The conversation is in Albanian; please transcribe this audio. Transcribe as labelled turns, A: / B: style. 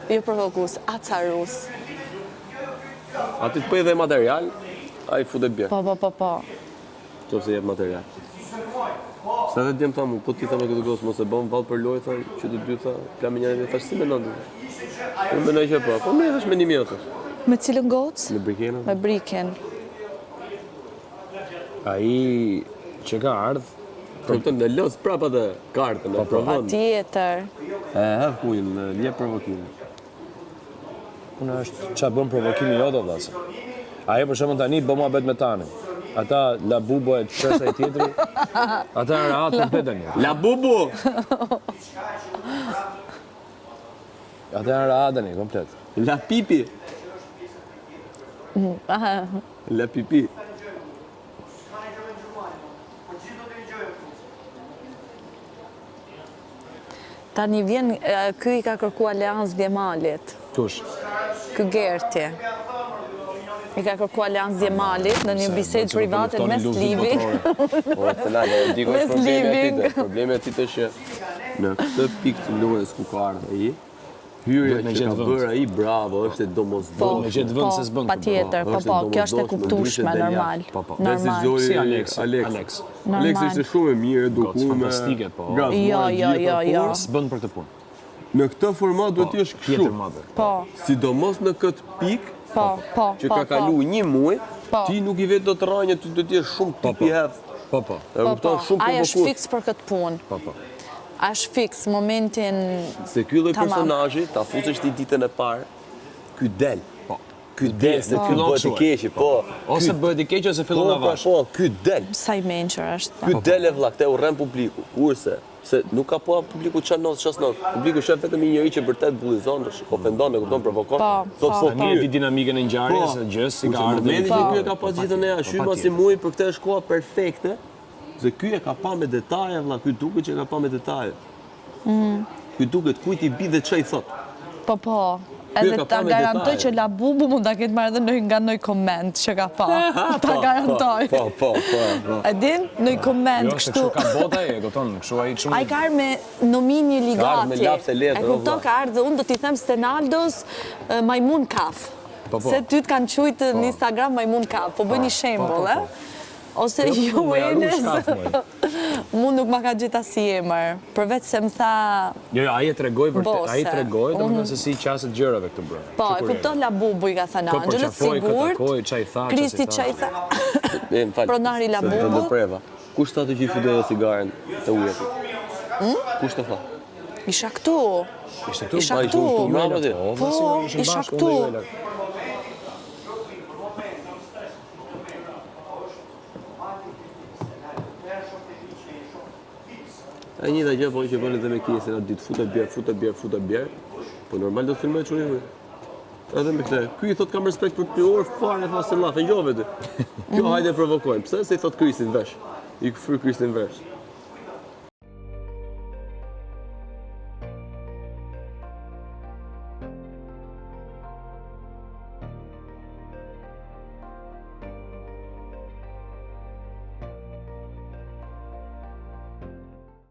A: Jo provokues, acarus.
B: Aty të bëj dhe material, ai fut e bjerë.
A: Po, po, po, po.
B: Qoftë se jep material. Se edhe djem tha mu, po ti tha me këtë gocë, mos e bën vallë për lojë, tha, që të dy tha, pla me njëri, thash si mendon ti? Unë mendoj që po, po mirë është mendimi jot.
A: Me cilën gocë?
B: Me Brikenën.
A: Me Briken.
C: Ai që ka ardhë,
B: Po të në los prapë atë kartën, e
C: po.
B: provon.
A: Patjetër.
B: E hedh kujin, jep provokimin.
C: Puna është ça bën provokimi jot o vlla se. Ajo për shembull tani bën muhabet me Tanin. Ata la bubo e ç'është ai tjetri. Ata janë rahat komplet tani.
B: La bubu!
C: Ata janë rahat tani komplet.
B: La pipi! La pipi.
A: Tani vjen, ky i ka kërku aleancë Djemalit.
C: Kush?
A: Ky Gerti. I ka kërku aleancë Djemalit në një bisedë private mes living.
B: Po, të na, e di ku është problemi e tij. Problemi e tij është që në këtë pikë të lojës ku ka ardhur ai, hyrja që ka bërë ai, bravo, është e domosdoshme.
A: Po,
C: Me gjetë vend se s'bën
A: po, patjetër, po, po, kjo është e kuptueshme, normal.
C: Po, po.
A: Normal.
C: Si Alex, Alex.
B: Alex ishte shumë e mirë, edukuar.
C: Fantastike, po.
A: Jo, jo, jo, jo.
C: S'bën për këtë punë.
B: Në këtë format duhet të jesh kështu.
C: Tjetër madhe.
A: Po.
B: Sidomos në këtë pikë,
A: po, po,
B: që
A: po,
B: ka kalu një muaj,
A: Po.
B: ti nuk i vetë do të rranje, ti do të jesh shumë tip i hedh.
C: Po, po.
B: E
A: Po,
B: kupton
A: po.
B: shumë
A: Ai është
B: provokues.
A: fiks për këtë punë.
C: Po, po.
A: Ai është fiks momentin
B: Se ky lloj
A: Tamam.
B: personazhi ta fusësh ti ditën e parë, ky del.
C: Po.
B: Ky del se ky
C: Fillon
B: bëhet i
C: kështu,
B: keqi, po.
C: Ose bëhet i keq ose
B: Po,
C: fillon
B: po,
C: avash.
B: po, ky del.
A: Sa i mençur është.
B: Ky del e vlla, këtë e urren publiku. Kurse se nuk ka po publiku ç'a ndodh, ç'a s'ndodh. Publiku shef vetëm një njeri që vërtet bullizon, ofendon, e kupton, provokon.
A: Po,
B: Thotë
A: po,
B: po
C: Tani e
B: ky.
C: di dinamikën e ngjarjes, e gjës, si ka
B: Kurse
C: ardhur.
B: Momentin
C: Po.
B: që ky e ka pa gjithën e
C: Po,
B: shyma
C: patjetër.
B: si muj për këtë është koha perfekte. Se ky e ka pa me detaje, vlla, ky duket që e ka pa me detaje.
A: Mm.
B: Ky duket kujt i bi dhe ç'a i thot.
A: Po, po.
B: Ky e
A: Edhe
B: ka
A: ta
B: pa me
A: garantoj
B: detaje.
A: që Labubu mund ta ketë marrë edhe ndonjë nga ndonjë koment që ka pa. Ta
B: Po,
A: garantoj.
B: Po, po, po, po.
A: E din? Ndonjë koment
C: Jo, se
A: kështu.
C: kështu ka bota e, kupton, kështu ai kështu.
A: Ai ka ardhur me nomini
B: Ka
A: ligati.
B: ardhur me laps e letër,
A: E
B: o
A: kupton,
B: vlla.
A: ka ardhur dhe unë do t'i them Stenaldos majmun kaf.
C: Po, po.
A: Se ty të kanë quajt në Instagram majmun kaf. Po bëj një shembull,
C: po,
A: e?
C: po.
A: Ose
C: Jo,
A: ju
C: më jaru
A: Enes.
C: shkaf, moj.
A: Mu nuk ma ka gjetë asnjë emër, përveç se më tha
C: Jo, jo, ai e tregoi vërtet, ai
A: Bose.
C: tregoi, domethënë se si i qaset gjërave këtu brenda.
A: Po, e kupton Labubu i ka thënë
C: Kë
A: Anxhelës,
C: përqafoi, kë
A: sigurt.
C: takoi, ça i tha, ça s'i
A: Kristi
C: tha.
A: ça i tha.
B: E, më fal.
A: Pronari
B: se
A: Labubu.
B: Të ndërpreva. Kush tha të që i futi edhe cigaren te uji aty?
A: Hmm?
B: Kush të tha?
A: Isha këtu.
C: Ishte këtu?
A: Isha
B: Pa, ishte
A: këtu.
B: këtu mbrapa ti?
C: Po,
A: Po,
C: ishim
A: isha
C: bashkë, unë
A: këtu.
C: dhe Juela.
B: E njëjta gjë po që bënë edhe me Kiesin atë ditë, fut e bjer, fut e bjer, fut e bjer. Po normal do të sulmoj çuni huaj. Edhe me këtë, ky i thot kam respekt për ty orë fare tha si llaf, e ngjove ti. Kjo hajde provokojmë. Pse se i thot Kristin vesh? I fry Kristin vesh.